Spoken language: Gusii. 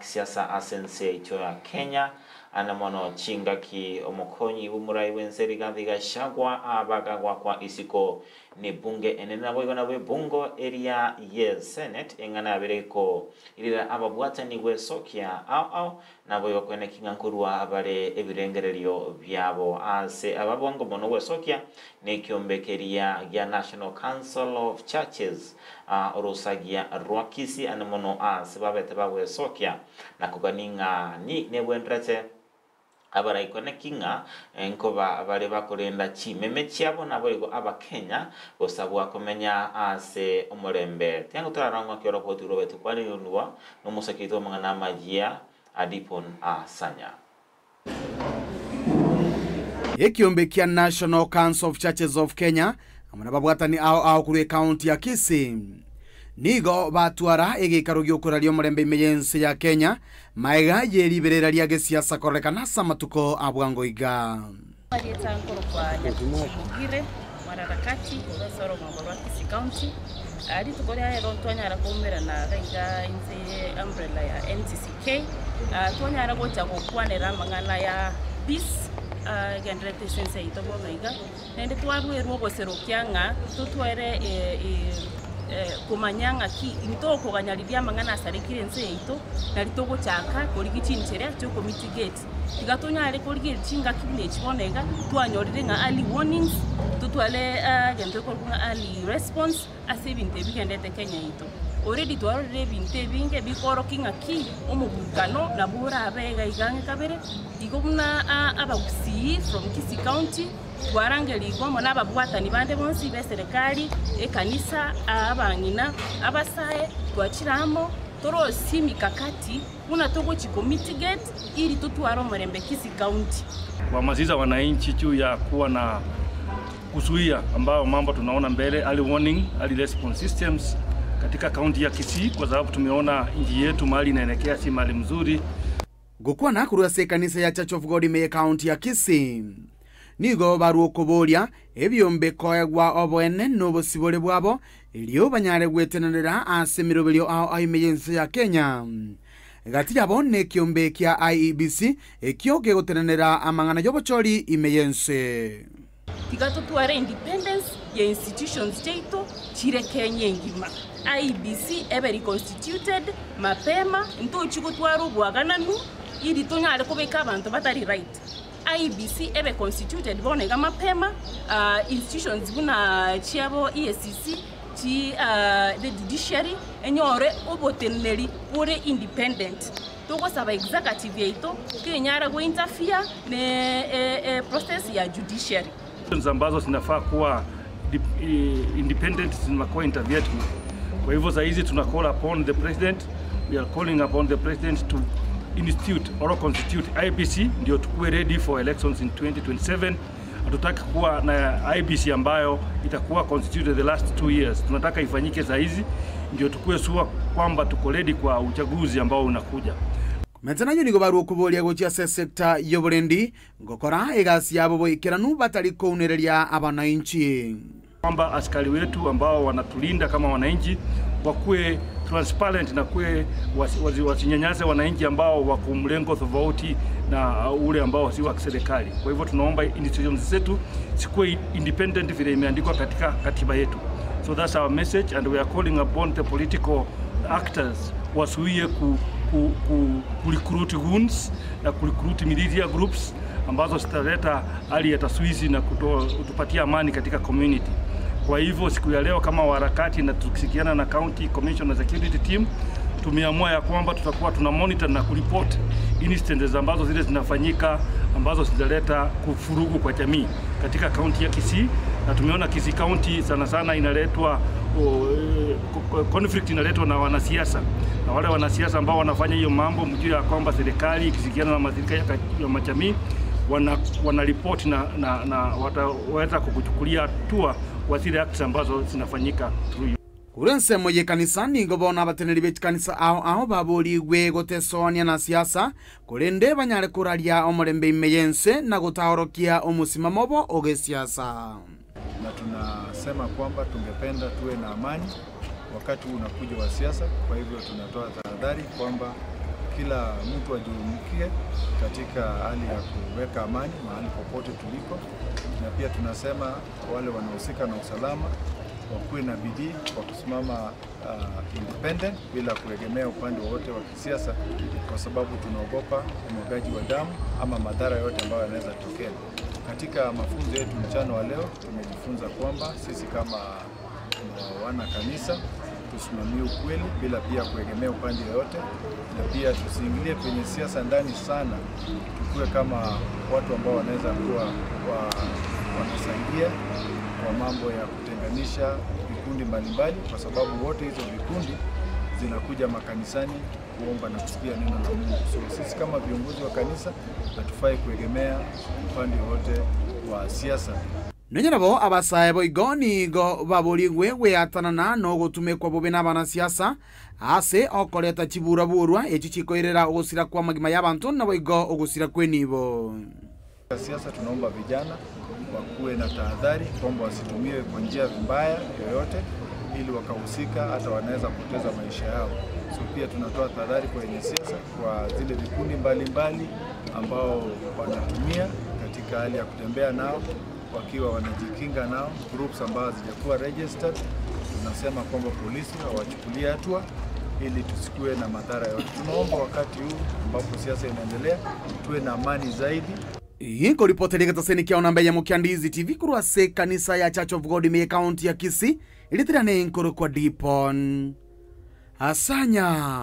kisiasa ase ense yaito ya Kenya, ane mono chingaki omokonyi bw'omorai bw'ense Rigathi Gachagua abagagwakwa isiko Nebunge enene naboigo nabo ebungo eria ye Senate eng'ana yabere ekoirera ababwatani gwesokia ao ao naboigo koeneki ng'a nkorua bare ebirengererio biabo ase aba bwango mono gwesokia nekiombe keria gia National Council of Churches orosagia rwa Kisii ande mono ase babete bagwesokia na kogania ng'a nebwenderete Abaraikwane ki ng'a nkoba bare bakorenda chimeme chiabo naboigo Abakenya gosabwa komenya ase omorembe. Tiango torarang'wa ki oroboti rw'obetu kwariganigwa nomosaki oito bw'amang'ana amayia Adipon Asanya. Ekiombe kia National Council of Churches of Kenya amo nababwatani ao ao korwa ekaunti ya Kisii nigo batwara egeikaro gi'okoraria omorembe ime y'ense ya Kenya Maega ye riberera ria gesiasa kororekana ase amatuko a bwango iga. Marieta nkorokwa Nyatuchi Mogire, Mwanaharakati korwa ase orogongo rwa Kisii County. Rituko ria rero ntwanyara koumerana iga iga inse ye umbrella ya NCCK, twanyara gocha gokwanera amang'ana ya peace egendererete ase ense yaito bono iga, naende twaruerwe ogoserokia ng'a totware komanya ng'aki intokoganya riria amang'ana asarekire ense yaito, nari togochaka korigia chinchera chiokomitigate. Tiga tonyare korigereria chingaki buna echi bono iga, twanyorire ng'a early warnings, totware egento gekorokwa ng'a early response ase ebinto ebi bigendete Kenya yaito. Already twarorire ebinto ebinge bikorokia ng'aki omobukano nabo orabe iga iga ang'e kabere, igo buna abagusii from Kisii County, Twarangerigwe amo nababwatani bande bonsi b'eserekari, ekanisa, abang'ina, abasae, twachire amo torosie emikakati buna togochi ko mitigate ili totware omorembe Kisii County. Kuhamasisha wananchi juu ya kuwa na kuzuia ambayo mambo tunaona mbele early warning, early response systems katika kaunti ya Kisii kwa sababu tumeona nchi yetu mahali inaelekea si mahali mzuri. Gokwana korwa ase ekanisa ya Church of God ime y'Ekaunti ya Kisii, nigo barua okoboria ebiombe koegwa oboene na obosibore bwabo erio banyare gwetenenera ase emeroberio ao ao ime y'ense ya Kenya. Gati yabo nekiombe kia IEBC ekio kegotenenera amang'ana y'obochori ime y'ense. Tiga totware independence ya institutions chiaito chire Kenya engima. IEBC ebe reconstituted mapema ntochi gotwara obwagananu ili tonyare kobeka abanto batari right. IEBC ebe constituted bono iga mapema institutions buna chiabo EACC chi the judiciary enyore oboteneneri bore independent. Togosaba executive yaito tenyara go interfere ne process ya judiciary. Ambazo zinafaa kuwa independent zinakuwa interfered with. Kwa hivyo saa hizi tuna call upon the president, we are calling upon the president to institute or constitute IEBC ndio tukue ready for elections in 2027. Hatutaki kuwa na IEBC ambayo itakuwa constituted the last 2 years. Tunataka ifanyike saa hizi ndio tukue sure kwamba tuko ready kwa uchaguzi ambao unakuja. Komentana nayio nigo barua okoboria gochia ase esecta y'oborendi ngokora egasi yabo boikeranu batari kounereria abanainchi. Kwamba askari wetu ambao wanatulinda kama wananchi wakuwe transparent na kuwe wasinyanyase wananchi ambao wako mlengo tofauti na ule ambao si wa kiserikali. Kwa hivyo tunaomba institutions zetu zikuwe independent vile imeandikwa katika katiba yetu. So that's our message and we are calling upon the political actors wasuie ku recruit goons na ku recruit militia groups ambazo zitaleta hali ya taswizi na kutupatia amani katika community. Kwa hivyo siku ya leo kama waharakati na tukishirikiana na County Commissioner Security Team tumeamua ya kwamba tutakuwa tuna monitor na kuripoti incidents ambazo zile zinafanyika ambazo zinaleta kufurugu kwa jamii katika kaunti ya Kisii, na tumeona Kisii County sana sana inaletwa conflict inaletwa na wanasiasa, na wale wanasiasa ambao wanafanya hiyo mambo, mjue ya kwamba serikali ikishirikiana na mashirika ya majamii wana report na wataweza kukuchukulia hatua kwa zile acts ambazo zinafanyika through you. Korwa ensemo y'ekanisa nigo bono abateneri b'echikanisa ao ao baborigwe gotesoania na siasa korende banyare koraria omorembe ime y'ense na gotaorokia omosimamo obo ogesiasa. Na tunasema kwamba tungependa tuwe na amani wakati huu unakuja wa siasa. Kwa hivyo tunatoa tahadhari kwamba Kila mtu ajumuike katika hali ya kuweka amani mahali popote tuliko, na pia tunasema wale wanaohusika na usalama wakuwe na bidii kwa kusimama independent bila kuegemea upande wowote wa kisiasa, kwa sababu tunaogopa umwagaji wa damu ama madhara yote ambayo yanaweza tokea. Katika mafunzo yetu mchana wa leo tumejifunza kwamba sisi kama wana kanisa tusimamie ukweli bila pia kuegemea upande yoyote, na pia tusiingilie kwenye siasa ndani sana, tukuwe kama watu ambao wanaweza kuwa wanasaidia kwa mambo ya kutenganisha vikundi mbalimbali, kwa sababu wote hizo vikundi zinakuja makanisani kuomba na kusikia neno la Mungu. So sisi kama viongozi wa kanisa hatufai kuegemea upande wote wa siasa. Nonye nabo abasae boigo nigo baborigwe gweatanana na ogotumekwa bobe na abanasiasa ase okoreta chiburaburwa echi chikoirera ogosira kwa magima ya abanto na boigo ogosira kwenibo. Siasa tunaomba vijana wakuwe na tahadhari kwamba wasitumiwe kwa njia mbaya yoyote, ili wakahusika hata wanaweza kupoteza maisha yao. So pia tunatoa tahadhari kwa wenye siasa, kwa zile vikundi mbalimbali ambao wanatumia katika hali ya kutembea nao wakiwa wanajikinga nao, groups ambazo hazijakuwa registered. Tunasema kwamba polisi hawachukulie hatua ili tusikuwe na madhara yote. Tunaomba wakati huu ambapo siasa inaendelea tuwe na amani zaidi. Inkoripoteri getaseni kia onamba ya Mukiandizi TV kurwa se kanisa ya Church of God me county ya Kisii ilitirane inkoro kwa Dipon Asanya.